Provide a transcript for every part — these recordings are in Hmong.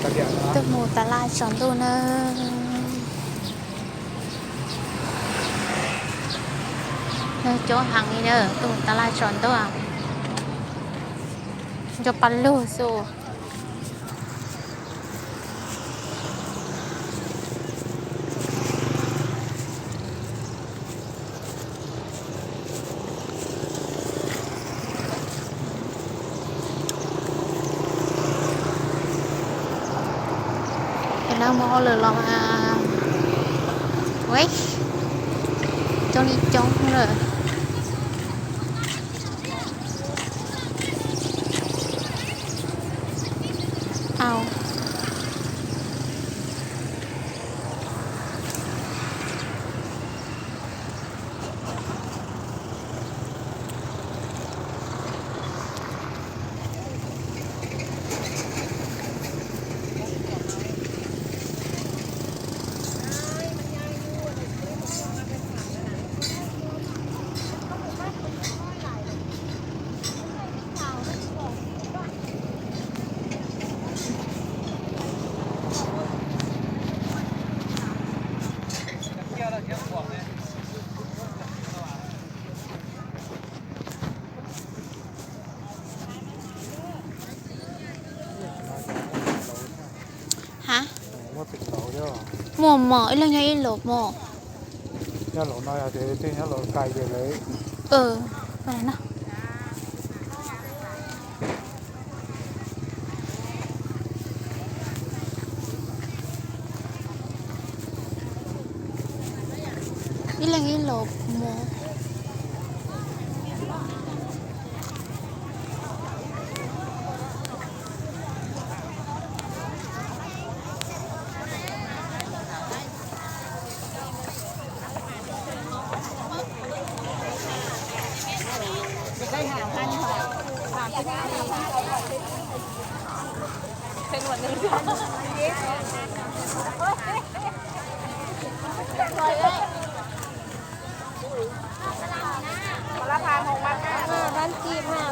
Tuaj mus tas laj tsaus ntuj na. Nws coob heev li na, tuaj mus tas laj tsaus ntuj. Nco pa lug xwb. Ces lawv mus ua lawm los, ua, coob li coob lawm. Au. Hab, muaj mom ib leeg nyob ib los mog. Ib leeg ib los mog.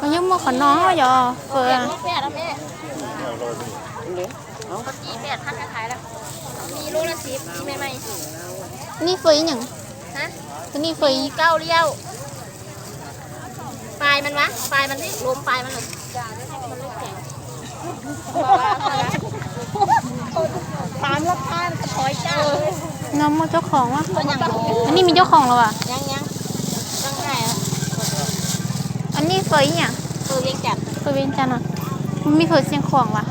Mas yeej muaj qhov no yog fawm. Nej fawm ib nyuag, nej fawm ib. No muaj cov khoom a? Nej me cov khoom los as? Nej fawm ib nyuag, fawm Vias Cas no, nej fawm Xiav Khuam as?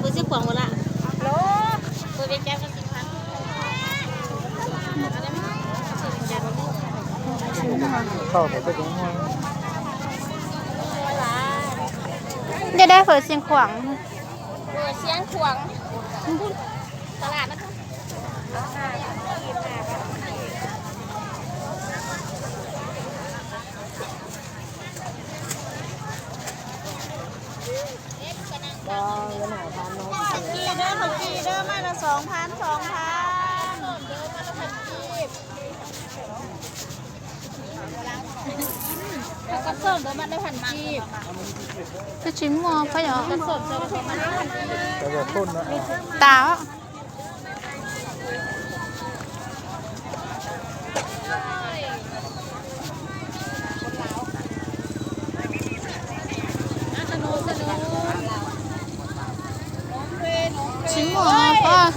Ntej dab fawm Xiav Khuam. Twb tsis muaj pab yog tas. Tsis muaj pab.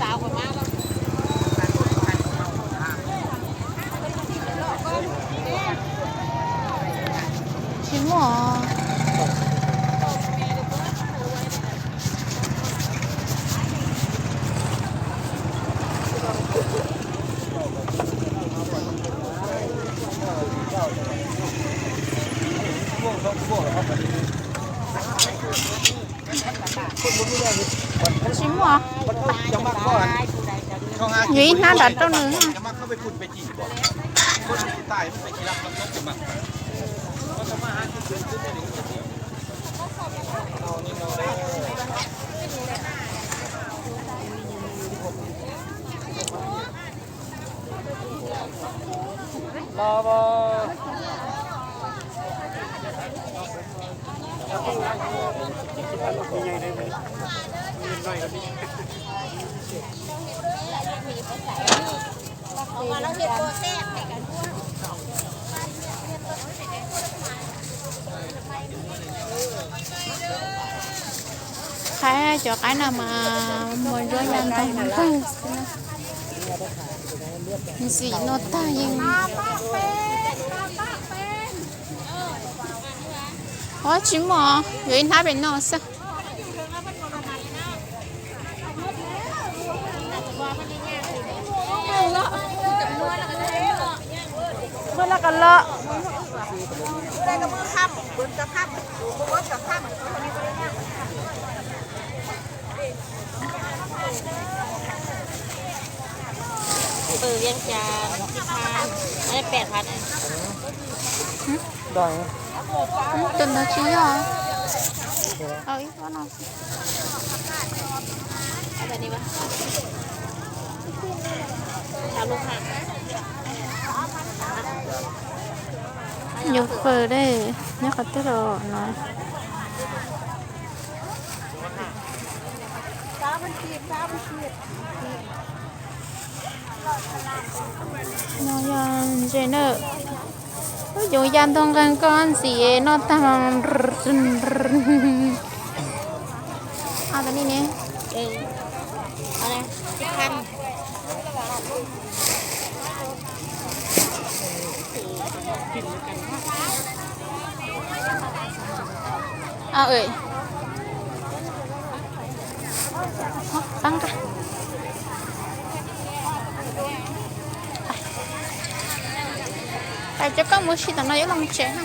Tsis muaj. Tsis muaj. Yuav ib hnab nram rau nws. Qaib, cov qaib no mas muag ntsuab ya ntog ntag xwb na. Ntxim no tag yeej. Ob tsis muaj, yuav ib hnab pem no xwb. Pw Vias Cas ib phav, pem phav. Tus ntawd tsis yog. Ib pob no. Yuav fawm dej, nyob qhov twg los no. No yog ntses na. Ub, yoov ya ntog nqeeg koj ntxim noj tag. Tab ni ne. Pais cov koj mus si tom no yuav los tsev na.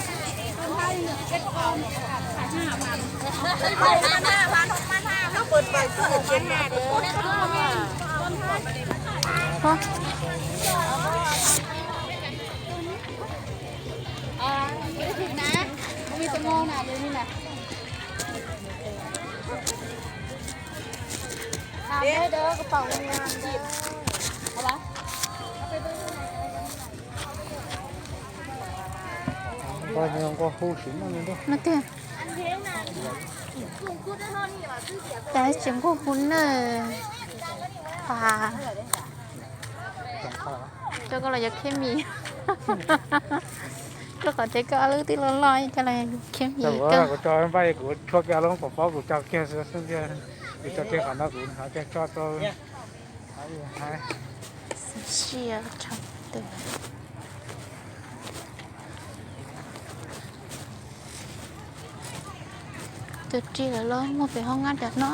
No tiag. Cas tsis nquj hu na. Pab, coj koj los yog khiab mis. Rau qhov tias koj ob lub twb loj loj coj los khiab mis koj. Kuv tso npaj kuv tshuab kiag lub pov pob kuv tso kiag xwb tiag. Kuv tso kiag qhov no kuv hais tias tso rau. Xi sia tshaj tawm. Tus ris lawm los muag pem hoob ngab cov no.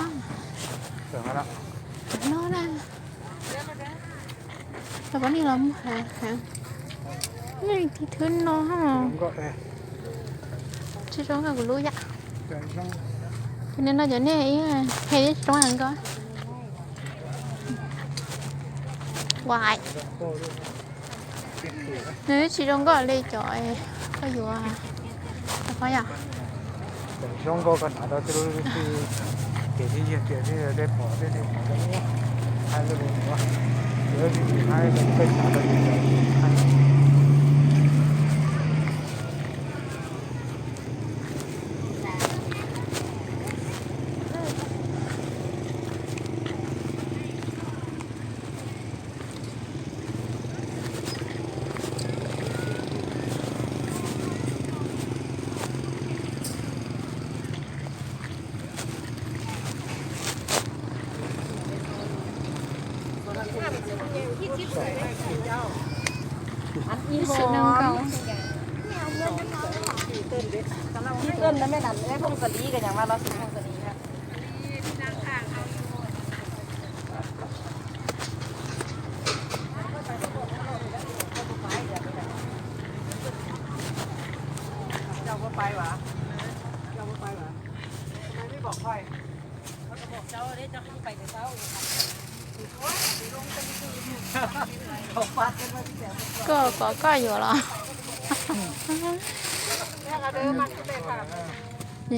Cov no na. Los pab nig los muag heev. Nej tiv thwb no. Tsis zoo nkauj kuv lub yam. Cov no cov nej ib he tsis zoo nkauj. Uais, nws tsis zoo nkauj li cov koj yuav. Koj yog zoo nkauj koj hnav rau tej lub, ces thiaj yog tias thiaj dej pom thiaj li pom rau ub, hais lus ua, yuav tsis hais peb hnav rau ces Ib xwm neeg nkaus. Koj kom koj yuav los?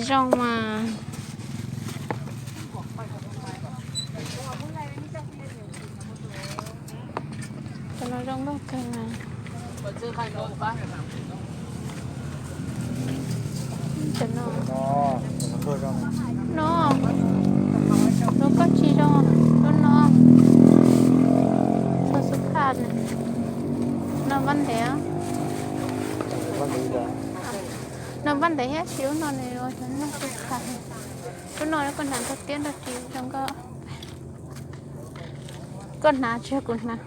Zoo mas. Cov no zoo nkauj kawg mas. Cov no, no, no koj tsis No npaj ntev thiab, tsis ua no nws ua cov noj tsis qab. Lub no koj hnav nrog tiab nrog ris zoo nkauj. Koj hnav tsis yog kuv hnav.